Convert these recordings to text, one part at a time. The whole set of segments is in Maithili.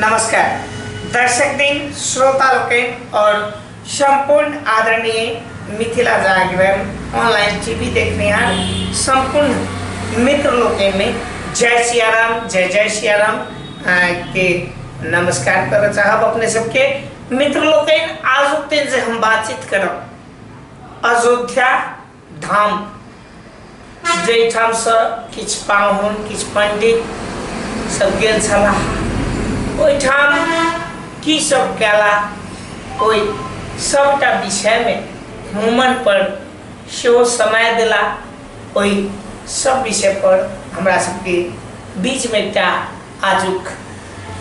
नमस्कार दर्शक दिन, श्रोता लोकनि और संपूर्ण आदरणीय मिथिला जागरण ऑनलाइन टीवी देखनिहार संपूर्ण मित्र लोकनि में जय सियाराम, जय जय सियाराम के नमस्कार करऽ चाहब अपने सबके। मित्र लोकनि, आजुक दिन जे हम बातचीत करब अयोध्या धाम, जाहिठामसँ किछु पाहुन किछु पंडित सब गेल छलाह, ओहिठाम की सब कयला, ओहि सबटा विषयमे हुमन पर सेहो समय देला। ओहि सब विषय पर हमरा सबके बीचमे एकटा आजुक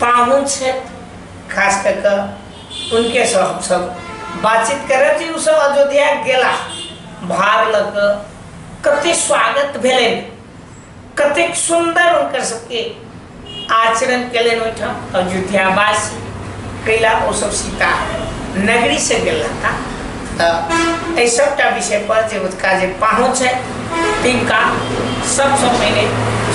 पाहुन छथि, खास कऽ कऽ हुनकेसँ हमसब बातचीत करब जे ओसब अयोध्या गेला, भार लऽ कऽ कते स्वागत भेलनि, कतेक सुन्दर हुनकर सबके आचरण केलनि ओहिठाम अयोध्यावासी। कैला ओ सब सीता नगरी से गेल रहता। तऽ एहि सबटा विषय पर जे हुनका जे पाहुन छै तिनका सबसँ पहिने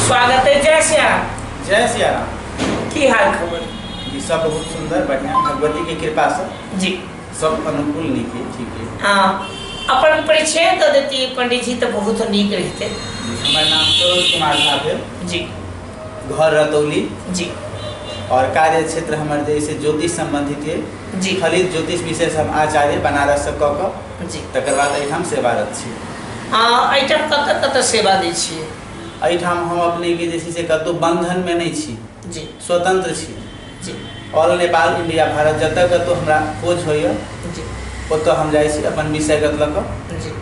स्वागत है। जय सियाराम। जय सियाराम। की हाल खबर? जी सब बहुत सुंदर, बढ़िया, भगवती के कृपा से जी सब अनुकूल, नीक है, ठीक है। हाँ, अपन परिचय दऽ देती पंडित जी तऽ बहुत नीक रहिते। हमर नाम सरोज कुमार झा भेल। जी। घर रतौली। जी। और कार्य क्षेत्र हमर जे से ज्योतिष संबंधित है। जी। फलित ज्योतिष विशेष हम आचार्य बनारस से कऽ कऽ जी तकर बाद एहिठाम सेवारत छी। एहिठाम कतऽ कतऽ सेवा दै छियै? एहिठाम हम अपनेके जे छै से कतहु बन्धनमे नहि छी। जी। स्वतंत्र छी। जी। ऑल नेपाल, इंडिया, भारत जतऽ कतहु हमरा खोज होइए जी ओतऽ हम जाइ छी अपन विषयगत लऽ कऽ। जी।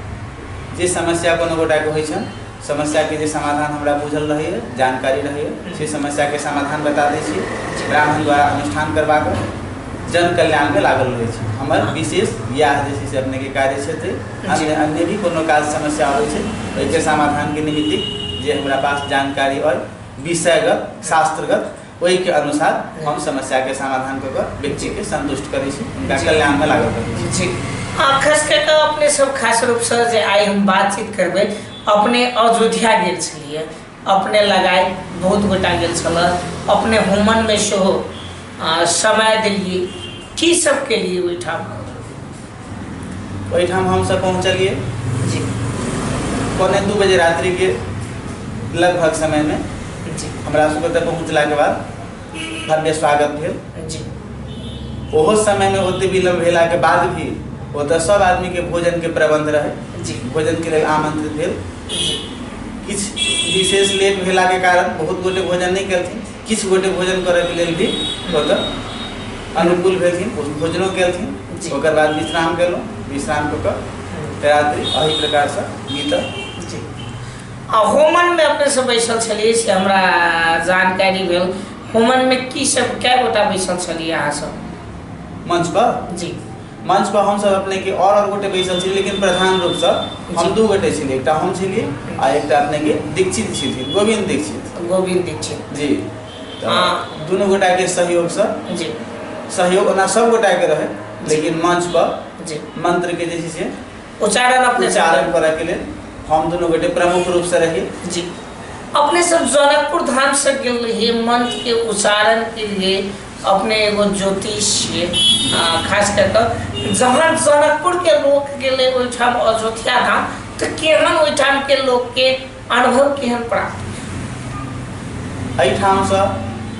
जे समस्या कोनो गोटाके होइ छनि, समस्याके जे समाधान हमरा बुझल रहैए, जानकारी रहैए, से समस्याके समाधान बता दै छी। ब्राह्मण द्वारा अनुष्ठान करबा कऽ जन कल्याणमे लागल रहै छी। हमर विशेष इएह जे छै से अपनेके कार्य क्षेत्र। अन्य अन्य भी कोनो काज समस्या अबै छै, ओहिके समाधानके निमित्त जे हमरा पास जानकारी अइ विषयगत शास्त्रगत, ओहिके अनुसार हम समस्याके समाधान कऽ कऽ व्यक्तिके संतुष्ट करै छी, हुनका कल्याणमे लागल रहै छी। जी। खास कऽ कऽ अपने सब खास रूपसँ जे आइ हम बातचीत करबै, अपने अयोध्या गेल छलियै, अपने लगाय बहुत गोटा गेल छल, अपने हुमनमे सेहो समय देलियै, की सब केलियै ओहिठाम? ओहिठाम हमसब पहुँचलियै जी 1:45 बजे रात्रिके लगभग समयमे। जी। हमरा सबके ओतऽ पहुँचलाके बाद भव्य स्वागत भेल। जी। ओहो समयमे ओते विलम्ब भेलाके बाद भी ओतऽ सब आदमीके भोजनके प्रबन्ध रहै। जी। भोजनके लेल आमंत्रित भेल। जी। किछु विशेष लेट भेलाके कारण बहुत गोटे भोजन नहि केलथिन, किछु गोटे भोजन करैके लेल भी ओतऽ अनुकूल भेलखिन, भोजनो केलखिन। जी। ओकर बाद विश्राम केलहुँ, विश्राम कऽ कऽ रात्रि एहि प्रकारसँ बीतल। जी। आ होमनमे अपने सब बैसल छलियै से हमरा जानकारी भेल। होमनमे की सब, कए गोटा बैसल छलियै अहाँ सब मंच पर? जी। मंच पर हमसब अपनेके और गोटे बैसल छी, लेकिन प्रधान रूपसँ हम 2 गोटे छलियै। एकटा हम छलियै आ एकटा अपनेके दीक्षित छथिन, गोविंद दीक्षित। गोविंद दीक्षित। जी। तऽ दुनू गोटाके सहयोगसँ जी सहयोग ओना सब गोटाके रहै, लेकिन मंच पर जी मंत्रके जे छै से उच्चारण अपने उच्चारण करऽके लेल हम दुनू गोटे प्रमुख रूपसँ रही। जी। अपने सब जनकपुर धाम से गेल रहिए मंत्र के उच्चारण के लिए, अपने एगो ज्योतिष छियै, खास कर कऽ जहन जनकपुर के लोक गेलै ओहिठाम अयोध्या धाम, तऽ केहन ओहिठाम के लोक के अनुभव केहन प्राप्त? एहिठामसँ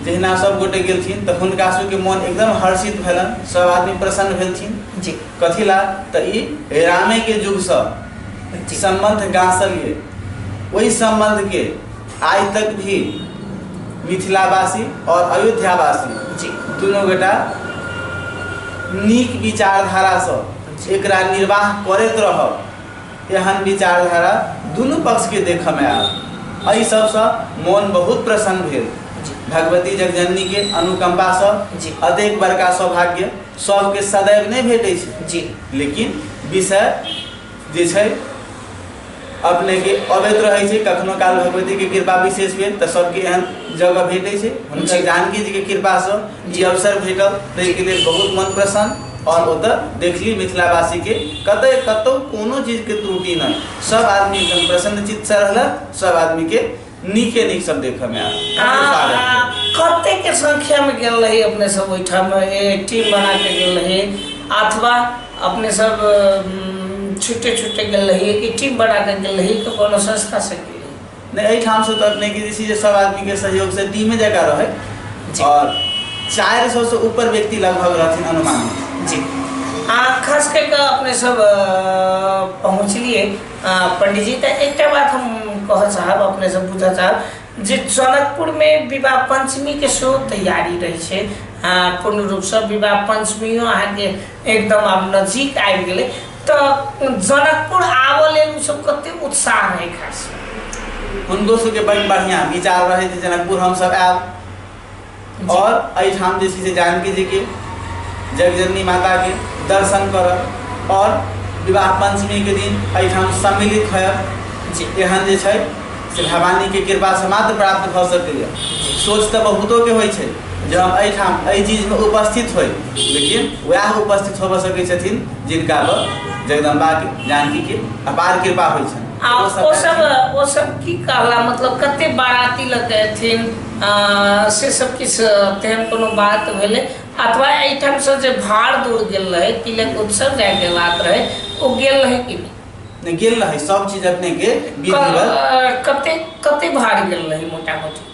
जहिना सब गोटे गेलखिन तऽ हुनका सबके मन एकदम हर्षित भेलनि, सब आदमी प्रसन्न भेलखिन। जी। कथी ला तऽ ई रामेके युगसँ जी सम्बन्ध गाँसल ये, ओहि सम्बन्धके आइ तक भी मिथिलावासी और अयोध्यावासी जी दुनू गोटा नीक विचारधारासँ एकरा निर्वाह करैत रहब, एहन विचारधारा दुनू पक्षके देखऽमे आयल। एहि सबसँ मोन बहुत प्रसन्न भेल। जी। भगवती जगजननीके अनुकम्पासँ जी। अतेक बड़का सौभाग्य सबके सदैव नहि भेटै छै। जी। लेकिन विषय जे छै अपनेके अबैत रहै छै, कखनो काल भगवतीके कृपा विशेष भेल तऽ सबके एहन जगह भेटै छै। हुनकर जी। जानकी जीके कृपासँ ई अवसर भेटल, ताहिके लेल बहुत मन प्रसन्न। और ओतऽ देखली मिथिलावासीके कतऽ कतौ कोनो चीजके त्रुटि नहि, सब आदमी एकदम प्रसन्न चित्तसँ रहलक, सब आदमीके नीके नीक सब देखऽमे आयल। कते के संख्या में गेल रही अपने सब ओहिठाम टीम बना के गेल रही अथवा अपने सब छुट्टे छुट्टे गेल रही कि टीम बना के गेल रही कि कोनो संस्था से गेल रही? नहि, एहिठामसँ तऽ अपनेके जे छै जे सब आदमीके सहयोगसँ टीमे जकाँ रहै और 400 से ऊपर व्यक्ति लगभग रहथिन अनुमान। जी, आ खास कऽ कऽ अपने सब पहुँचलियै पंडीजी, तऽ एकटा बात हम कहऽ चाहब, अपने सब बुझऽ चाहब जे जनकपुरमे विवाह पञ्चमीके सेहो तैयारी रहै छै। पूर्ण रूपसँ विवाह पञ्चमियो अहाँके एकदम आब नजीक आबि गेलै, तऽ जनकपुर आबऽ लेल ओसब कते उत्साह रहै खास? हुनको सबके बड़ बढ़िआँ विचार रहै जे जनकपुर हमसब आयब और एहिठाम जे छै से जानकी जीके जगजननी माताके दर्शन करब और विवाह पञ्चमीके दिन एहिठाम सम्मिलित होयब। एहन जे छै से भवानीके कृपासँ मात्र प्राप्त भऽ सकैए। सोच तऽ बहुतोके होइ छै जे हम एहिठाम एहि चीजमे उपस्थित होइ, लेकिन वएह उपस्थित होबऽ सकै छथिन जिनका पर जगदम्बाके जानकीके अपार कृपा होइ छनि। आ ओ सब की कहला, मतलब कते बाराती लऽ के एथिन से सब किछु तेहन कोनो बात भेलै अथवा एहिठामसँ जे भार दूर गेल रहै तिलक उत्सव जायके बात रहै, ओ गेल रहै कि नहि? नहि, गेल रहै सब चीज अपने के विधिवत। कते कते भार गेल रहै मोटा मोटी?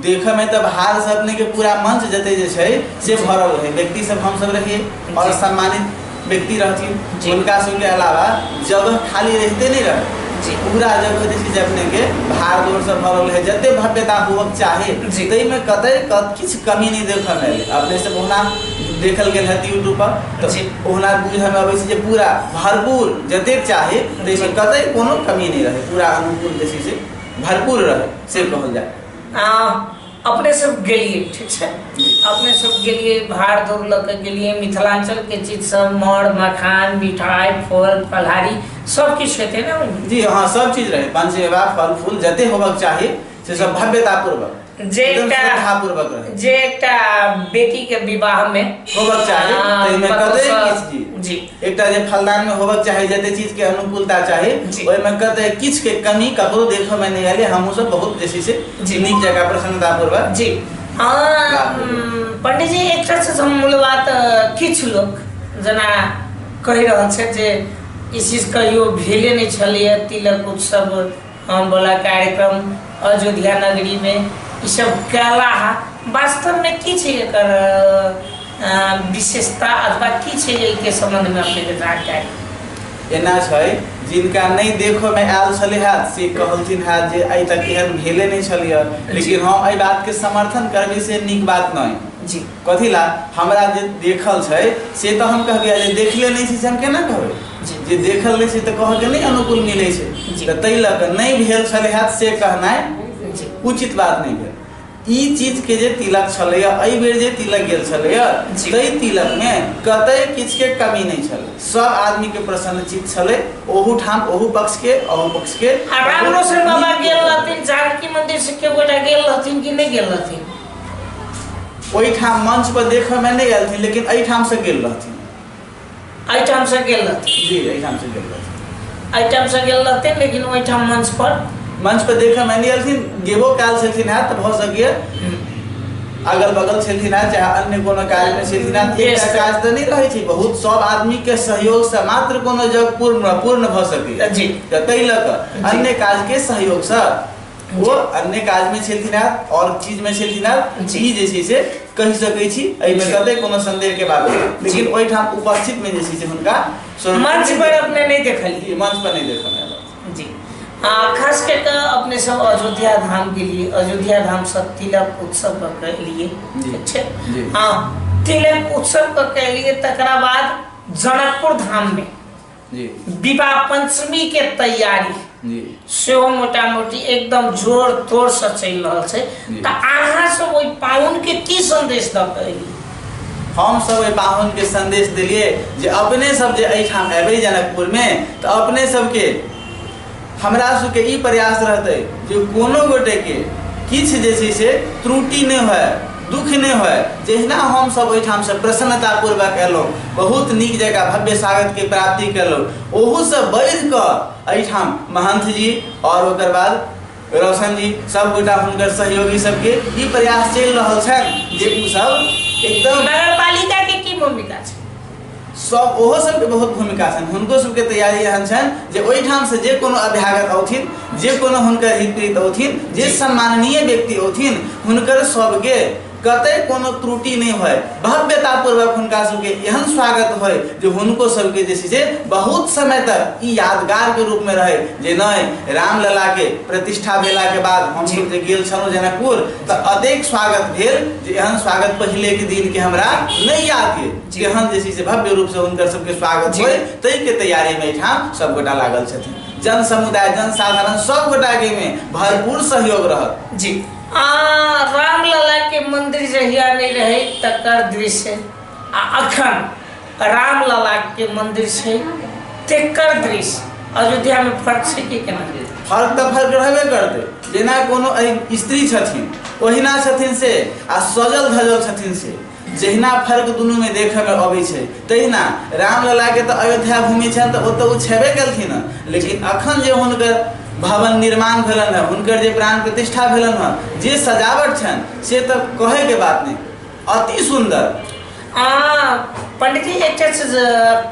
देखऽ में तऽ भार से अपने के पूरा मंच जते जे छै से भरल रहै, व्यक्ति सब हमसब रहियै और सम्मानित व्यक्ति रहथिन, हुनका सबके अलावा जगह खाली रहिते नहि रहै। पूरा जगह जे छै से अपने के भार दौड़ से भरल रहै, जते भव्यता होबक चाही ताहिमे कतै किछु कमी नहि देखऽ मे एलै। अपने सब ओहुना देखल गेल हेतै यूट्यूब पर, तऽ ओहुना बुझऽ मे अबै छै जे पूरा भरपूर जतेक चाही ताहिमे कतै कोनो कमी नहि रहै, पूरा अनुकूल जे छै से भरपूर रहै से कहल जाय। अपने सब गेलियै, ठीक छै, अपने सब गेलियै, भार दौड़ लऽ के गेलियै, मिथिलांचल के चीज सब मर मखान मिठाई फल फलहारी सब किछु हेतै ने ओहिमे? जी हाँ, सब चीज रहै, पंचमेवा फल फूल जते होबक चाही से सब भव्यतापूर्वक जे एकदम एकटा श्रद्धापूर्वक रहै जे एकटा बेटी के विवाह में होबक चाही, ताहिमे कतौ कतै सँ- किछु चीज जी एकटा जे फलदान में होबक चाही जते चीज के अनुकूलता चाही ओहिमे कतै किछु के कमी ककरो देखऽ में नहि एलै। हमहूँ सब बहुत जे छै से नीक जकाँ प्रसन्नतापूर्वक जी। लाभ भेल। पंडित जी, एकटा चीज हम मूल बात, किछु लोक जेना कहि रहल छै जे ई चीज कहियो भेले नहि छलैए, तिलक उत्सव हम वाला कार्यक्रम अयोध्या नगरी में ई सब कयला है, वास्तव में की छै एकर विशेषता अथवा की छै एहिके संबंध में अपने के जानकारी? एना छै, जिनका नहि देखऽ में आयल छलै हैत से कहलथिन हैत जे आइ तक एहन भेले नहि छलैए, लेकिन हम एहि बातके समर्थन करबै से नीक बात नहि। कथी ला? हमरा जे देखल छै से तऽ हम कहबै, जे देखले नहि छै से हम केना कहबै? जे देखल नहि छै तऽ कहऽके नहि अनुकूल मिलै छै, तऽ ताहि लऽ कऽ नहि भेल छलै हैत से कहनाइ उचित बात नहि भेल। ई चीज के जे तिलक छलैया, एहि बेर जे तिलक गेल छलैया ताहि तिलक मे कतै किछु के कमी नहि छलै, सब आदमी के प्रसन्नचित छलै, ओहू ठाम ओहू पक्ष के ओहू पक्ष के। आ राम रोशन बाबा गेल रहथिन जानकी मंदिर से केओ गोटा गेल रहथिन कि नहि गेल रहथिन? ओहिठाम मंच पर देखऽ मे नहि एलथिन, लेकिन एहिठाम से गेल रहथिन। एहिठाम से गेल रहथिन? जी, एहिठाम से गेल रहथिन। एहिठाम से गेल रहथिन, लेकिन ओहिठाम मंच पर देखऽ मे नहि एलथिन। गेबो कयल छलथिन हैत तऽ भऽ सकैए अगल बगल छलथिन हैत, चाहे अन्य कोनो कार्यमे छलथिन हैत। एकटा काज तऽ नहि रहै छै, बहुत सब आदमीके सहयोगसँ मात्र कोनो जग पूर्ण पूर्ण भऽ सकैए। तऽ ताहि लऽ कऽ अन्य काजके सहयोगसँ ओ अन्य काजमे छलथिन हैत आओर चीजमे छलथिन हैत, ई जे छै से कहि सकै छी, एहिमे कतै कोनो संदेहके बात नहि, लेकिन ओहिठाम उपस्थितमे जे छै से हुनका मंच पर अपने नहि देखलियै? मंच पर नहि देखल आयल। जी, खास कऽ कऽ अपने सब अयोध्या धाम गेलियै, अयोध्या धाम से तिलक उत्सव कऽ के एलियै, ठीक छै? हाँ, तिलक उत्सव कऽ के एलियै, तकरा बाद जनकपुर धाम में विवाह पंचमी के तैयारी सेहो मोटा मोटी एकदम जोर तोर से चलि रहल छै, तऽ अहाँ सब ओहि पाहुन के की संदेश दऽ के एलियै? हम सब ओहि पाहुन के संदेश देलियै जे अपने सब जे एहिठाम एबै जनकपुर में तऽ अपने सबके हमरा सबके ई प्रयास रहतै जे कोनो गोटेके किछु जे छै से त्रुटि नहि होय, दुख नहि होय। जहिना हमसब ओहिठामसँ प्रसन्नतापूर्वक अयलहुँ, बहुत नीक जकाँ भव्य स्वागतके प्राप्ति कयलहुँ, ओहूसँ बढ़िकऽ एहिठाम महंथ जी आओर ओकर बाद रोशन जी सब गोटा हुनकर सहयोगी सबके ई प्रयास चलि रहल छनि जे ओ सब एकदम। नगरपालिका के की भूमिका छै? सब ओहो सबके बहुत भूमिका छनि, हुनको सबके तैयारी एहन छनि जे ओहिठामसँ जे कोनो अभ्यागत औथिन, जे कोनो हुनकर हितप्रीत औथिन, जे सम्माननीय व्यक्ति औथिन, हुनकर सबके कतै कोनो त्रुटि नहि होय, भव्यतापूर्वक हुनका सबके एहन स्वागत होय जे हुनको सबके जे छै से बहुत समय तक ई यादगार के रूप में रहे जे नहि रामलला के प्रतिष्ठा भेला के बाद हम सब जे गेल छलहुँ जनकपुर तऽ अतेक स्वागत भेल जे एहन स्वागत पहिले के दिन के हमरा नहि याद ये, तेहन जे छै से भव्य रूप से हुनकर सबके स्वागत होय ताहि के तैयारी में एहिठाम सब गोटा लागल छथिन। जन समुदाय जनसाधारण सब गोटा के में भरपूर सहयोग रहत। जी। आ रामलला के मंदिर जहिया नहीं रहे तकर दृश्य आ अखन रामलला के मंदिर छै तेकर दृश्य अयोध्या में फर्क छै कि केना? फर्क तऽ फर्क रहबे करतै। जेना कोनो स्त्री छथिन ओहिना छथिन से आ सजल धजल छथिन से, जहिना फर्क दुनू में देखे में अबै छै तहिना रामलला के तऽ अयोध्या भूमि छनि तऽ ओतऽ ओ छेबे केलखिन हँ, लेकिन अखन जे हुनकर भवन निर्माण भेलनि हँ, हुनकर जे प्राण प्रतिष्ठा भेलनि हँ, जे सजावट छनि से तऽ कहैके बात नहि, अति सुन्दर। आ पंडित जी एकटा चीज,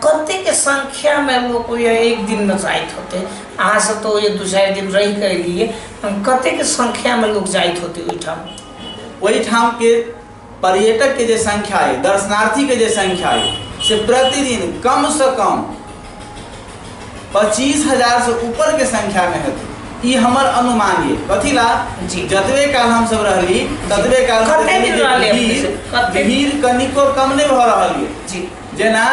कतेक संख्या में लोग एक दिन में जाइत होते? अहाँ सब तो ये 2-4 दिन रह के एलिए, कतेक संख्या में लोग जाइत होते ओहिठाम? ओहिठाम के पर्यटक के जे संख्या है, दर्शनार्थी के जे संख्या है से प्रतिदिन कम से कम 25,000 से ऊपर के संख्या में हेतै, ई हमर अनुमान ये। कथी ला? जतबे काल हम सब रहली ततबे काल कते दिन रहली अपने सब? कते? भीड़ कनिको कम नहीं भऽ रहल ये। जेना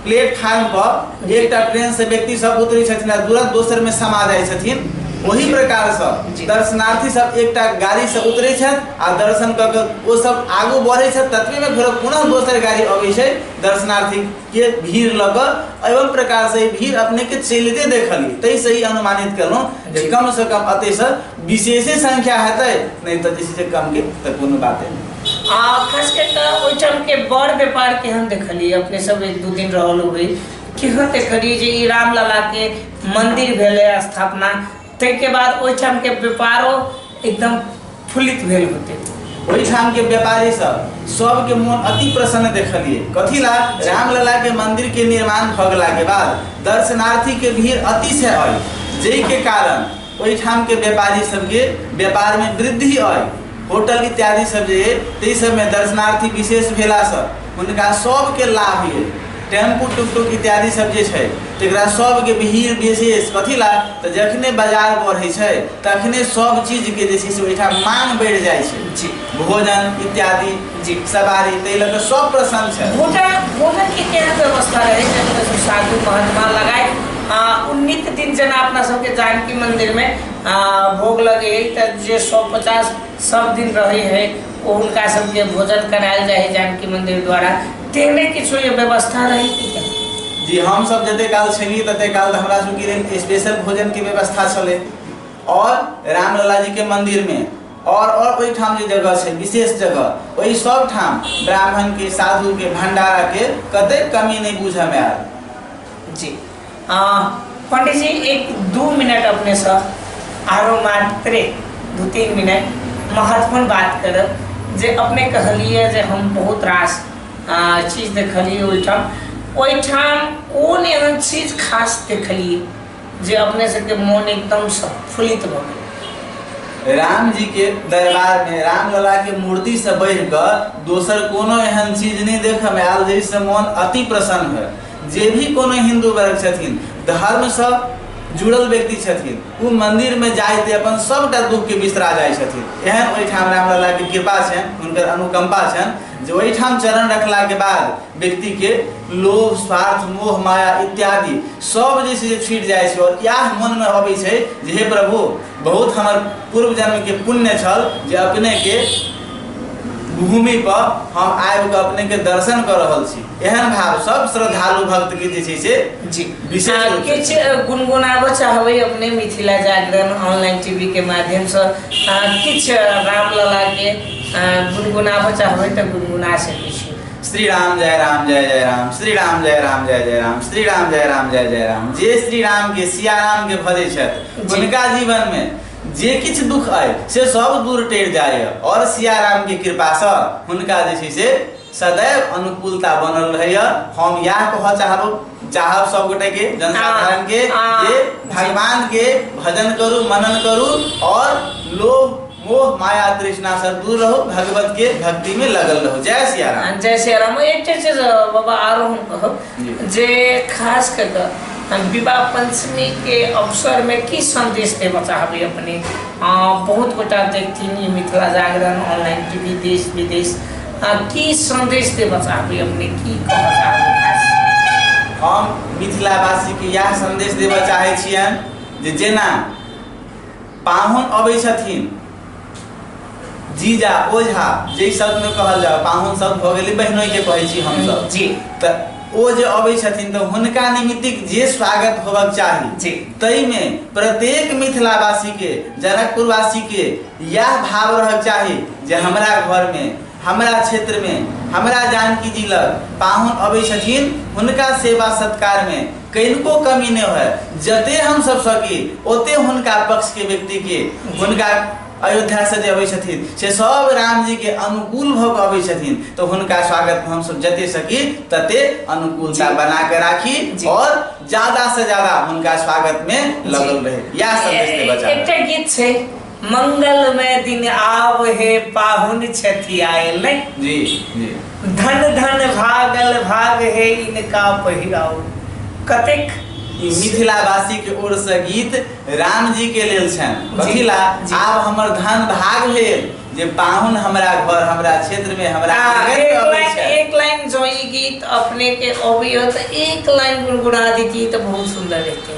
प्लेटफार्म पर एकटा ट्रेन से व्यक्ति सब उतरै छथिन आ तुरंत दोसर में समा जाइ छथिन, ओही प्रकार से दर्शनार्थी सब एकटा गाड़ी से उतरै छथि आ दर्शन कऽ के ओ सब आगू बढ़ै छथि, ततबे में फेरो पुनः दोसर गाड़ी अबै छै दर्शनार्थी के भीड़ लऽ कऽ। एवं प्रकार से भीड़ अपने के चलिते देखलियै, ताहि से ई अनुमानित केलहुँ जे कम से कम एतै से विशेषे संख्या हेतै, नहि तऽ जे छै से कम के तऽ कोनो बाते नहि। आ खास कऽ कऽ ओहिठाम के बड़ व्यापार केहन देखलियै अपने सब? 1-2 दिन रहल होबै, केहन देखलियै जे ई रामलला के मंदिर भेलै स्थापना, ताहिके बाद ओहिठाम के व्यापारो एकदम फुलित भेल होतै? ओहिठाम के व्यापारी सब सबके मोन अति प्रसन्न देखलियै। कथी ला? रामलला के मंदिर के निर्माण भऽ गेला के बाद दर्शनार्थी के भीड़ अतिशय अइ, जाहिके कारण ओहिठाम के व्यापारी सबके व्यापार में वृद्धि अइ। होटल इत्यादि सब जे अइ ताहि सबमे दर्शनार्थी विशेष भेलासँ हुनका सबके लाभ ये। टेम्पू टुकटुक इत्यादि सब जे छै तकरा सबके भीड़ विशेष। कथी ला? तऽ जखने बाजार बढ़ै छै तखने सब चीजके जे छै से ओहिठाम मांग बढ़ि जाइ छै, भोजन इत्यादि सवारी, ताहि लऽ कऽ सब प्रसन्न छै। भोजन के केहन व्यवस्था रहै छै? अपने सब साधु महात्मा लगाए उन्नीत दिन जेना अपना सबके जानकी मंदिर में भोग लगे है तऽ जे 150 सब दिन रहे है ओ हुनका सबके भोजन करायल जाइ है जानकी मंदिर द्वारा, तेहने किछु ये व्यवस्था रही कि केना? जी, हम सब जते काल छलियै तते काल तऽ हमरा सबके लेल स्पेशल भोजन के व्यवस्था छलै, और रामलला जी के मंदिर में और ओहिठाम जे जगह छै विशेष जगह ओहि सब ठाम ब्राह्मण के साधु के भंडारा के कते कमी नहीं बुझऽ में आयल। जी। पंडित जी 1-2 मिनट अपने से आरो मात्रे 2-3 मिनट महत्वपूर्ण बात करब जे अपने कहलिए जे हम बहुत रास चीज देखलिए ओहिठाम, ओहिठाम कोन एहन चीज खास देखलिए जे अपने सबके मोन एकदम से फुलित भऽ गेल? राम जी के दरबार में रामलला के मूर्ति से बढ़ि कऽ दोसर कोनो एहन चीज नहीं देखऽ में आयल जाहिसँ मोन अति प्रसन्न होय। जे भी कोनो हिंदू वर्ग छथिन, धर्म से जुड़ल व्यक्ति छथिन, ओ मंदिर में जाइते अपन सबटा दुख के बिसरा जाइ छथिन। एहन ओहिठाम रामलला के कृपा छनि, हुनकर अनुकंपा छनि जे ओहिठाम चरण रखला के बाद व्यक्ति के लोभ स्वार्थ मोह माया इत्यादि सब जे छै से छूटि जाइ छै और इएह मन में अबै छै जे हे प्रभु बहुत हमर पूर्व जन्म के पुण्य छल जे अपने के भूमि पर हम आबि कऽ अपने के दर्शन कऽ रहल छी। एहन भाव सब श्रद्धालु भक्त के जे छै से जी विशेष रूप से। किछु गुनगुनाबऽ चाहबै अपने मिथिला जागरण ऑनलाइन टीवी के माध्यम से, किछु रामलला के गुनगुनाबऽ चाहबै तऽ गुनगुना सकै छी। श्री राम जय राम जय जय राम, श्री राम जय राम जय जय राम, श्री राम जय राम जय जय राम। जे श्री राम के सिया राम के भजै छथि हुनका जीवन में जे किछु दुख अइ से सब दूर टरि जाइए आओर सियारामके कृपासँ हुनका जे छै से सदैव अनुकूलता बनल रहैए। हम इएह कहऽ चाहब चाहब सब गोटे के जनसाधारण के जे भगवान के भजन करू, मनन करू और लोभ मोह माया तृष्णा से दूर रहू, भगवत के भक्ति में लगल रहू। जय सियाराम। जय सियाराम। एक चीज बाबा आरो हम कहब जे खास कर के हम विवाह पंचमी के अवसर में की संदेश देना चाहबे अपने? बहुत गोटा देखथिन ई मिथिला जागरण ऑनलाइन टीवी देश विदेश, की संदेश देना चाहबे अपने, की कहऽ चाहबे खास? हम मिथिलावासी के इएह संदेश देबऽ चाहै छियनि जे जेना पाहुन अबै छथिन, जीजा ओझा जे शब्द में कहल जाओ, पाहुन शब्द भऽ गेलै बहिनोई के कहै छी हमसब जी, तऽ ओ जे अबै छथिन तऽ हुनका निमित्तिक जे स्वागत होबक चाही जी, ताहिमे प्रत्येक मिथिलावासी के, जनकपुरवासी के इएह भाव रहक चाही जे हमरा घरमे, हमरा क्षेत्रमे, हमरा जानकी जी लग पाहुन अबै छथिन, हुनका सेवा सत्कारमे कनिको कमी नहि होय, जते हमसब सकी ओते हुनका पक्ष के व्यक्ति के, हुनका अयोध्या से जे अबै छथिन से सब राम जी के अनुकूल भऽ कऽ अबै छथिन, तऽ हुनका स्वागत में हमसब जते सकी तते अनुकूलता बना के राखी और ज्यादा से ज्यादा हुनका स्वागत में लगल रहे। इएह संदेश देबऽ चाहब। एकटा गीत छै, मंगलमय दिन आब हे पाहुन छथि आयल, नहीं? जी, जी। धन धन भागल भाग हे इनका पहिराओ। कतेक ई मिथिलावासी के ओर से गीत राम जी के लेल छनि। कथिला आब हमर धन भाग भेल जे पाहुन हमरा घर, हमरा क्षेत्र में, हमरा आंगन में अबै छनि। एक लाइन जो ई गीत अपने के अबै हो तो एक लाइन गुनगुना देती तो बहुत सुंदर रहते।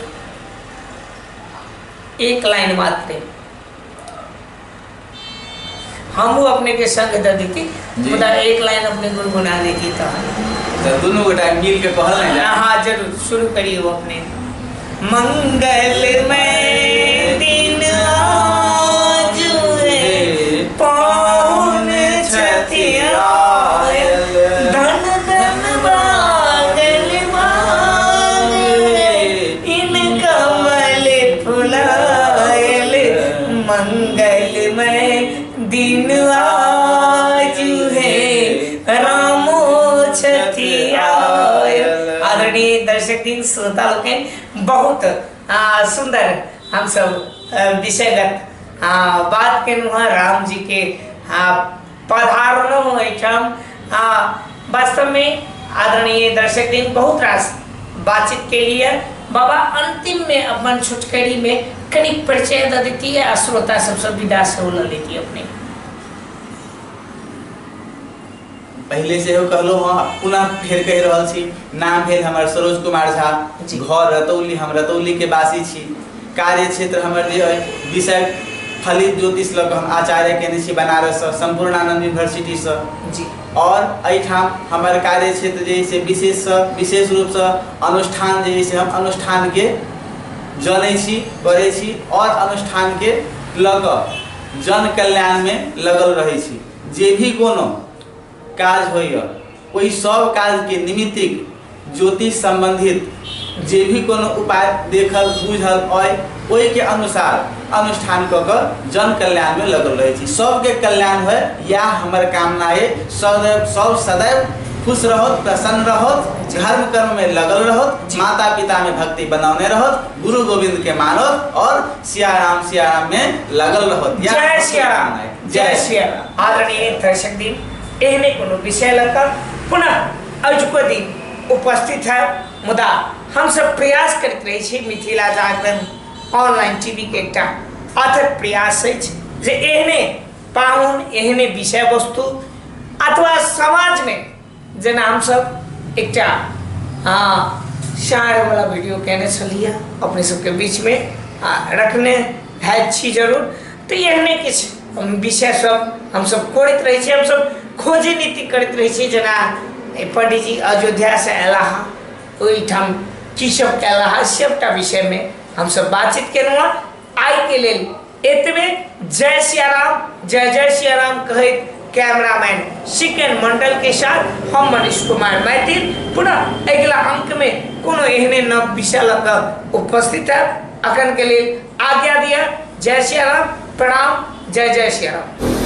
एक लाइन मात्र हमहूँ अपने के संग दे देती, मुदा एक लाइन अपने गुनगुना देती तो तो दुनू गोटा मिल के कहल नहीं जाए। हाँ जरूर, शुरू करिए अपने। मंगलमय दिन आज है, पाहुन छथि आयल, धन धन बागल मांग, इन कमल फुलायल, मंगलमय दिन आज है, रामो छथि आयल। आदरणीय दर्शक दिन श्रोता लोकनि, बहुत सुंदर हम सब विषयगत बात केलहुँ हँ। राम जी के पधारलहुँ एहिठाम। वास्तव में आदरणीय दर्शक दिन बहुत रास बातचीत के लिए बाबा अंतिम में अपन छोटकरी में कनी परिचय दे देती है आ श्रोता सबसे विदा से ल लेती अपने। पहले से हो कहलो हँ, पुनः फेर कहि रहल छी। नाम भेल हमर सरोज कुमार झा, घर रतौली, हम रतौली के वासी छी। कार्य क्षेत्र हमर जे अइ विषय फलित ज्योतिष लऽ कऽ हम आचार्य केने छी बनारससँ, सम्पूर्णानन्द यूनिवर्सिटीसँ जी। और एहिठाम हमर कार्य क्षेत्र जे से विशेषसँ विशेष रूपसँ अनुष्ठान जे से हम अनुष्ठानके जनै छी, करै छी और अनुष्ठानके लऽ कऽ जन कल्याणमे लगल रहै छी। जे भी कोनो काज होइए ओहि सब काजके निमित्तिक ज्योतिष सम्बन्धित जे भी कोनो उपाय देखल बुझल अइ ओहिके अनुसार अनुष्ठान कऽ कऽ जन कल्याणमे लगल रहै छी। सबके कल्याण होय इएह हमर कामना अइ। सदैव सब सदैव खुश रहत, प्रसन्न रहत, धर्म कर्म में लगल रहत, माता पिता में भक्ति बनौने रहत, गुरु गोविंद के मानत और सियाराम सियाराम में लगल रहत। जय हमर सियाराम, कामना अइ। जय सियाराम। आदरणीय दर्शक दिन एहने कोनो विषय लऽ कऽ पुनः अजुको दिन उपस्थित है, मुदा हम सब प्रयास करैत रहै छी। मिथिला जागरण ऑनलाइन टीवी के एकटा अथक प्रयास अछि जे एहने पाहुन, एहने विषय वस्तु अथवा समाज में जेना हमसब एकटा साँढ़वला वीडियो केने छलियै अपने सबके बीचमे रखने हैत छी जरूर, तऽ एहने किछु विषय सब हमसब करैत रहै छी, हमसब खोजी नीति करैत रहै छी। जेना पंडीजी अयोध्यासँ अयला हँ, ओहिठाम की सब कयला हँ, सबटा विषयमे हमसब बातचीत केलहुँ हँ। आइके लेल एतबे। जय सियाराम, जय जय सियाराम कहैत कैमरामैन सिकन मंडल के साथ हम मनीष कुमार मैथिल पुनः अगिला अंक में कोनो एहने नव विषय लऽ कऽ उपस्थित है। अखन के लेल आज्ञा दिया। जय सियाराम, प्रणाम, जय जय सियाराम।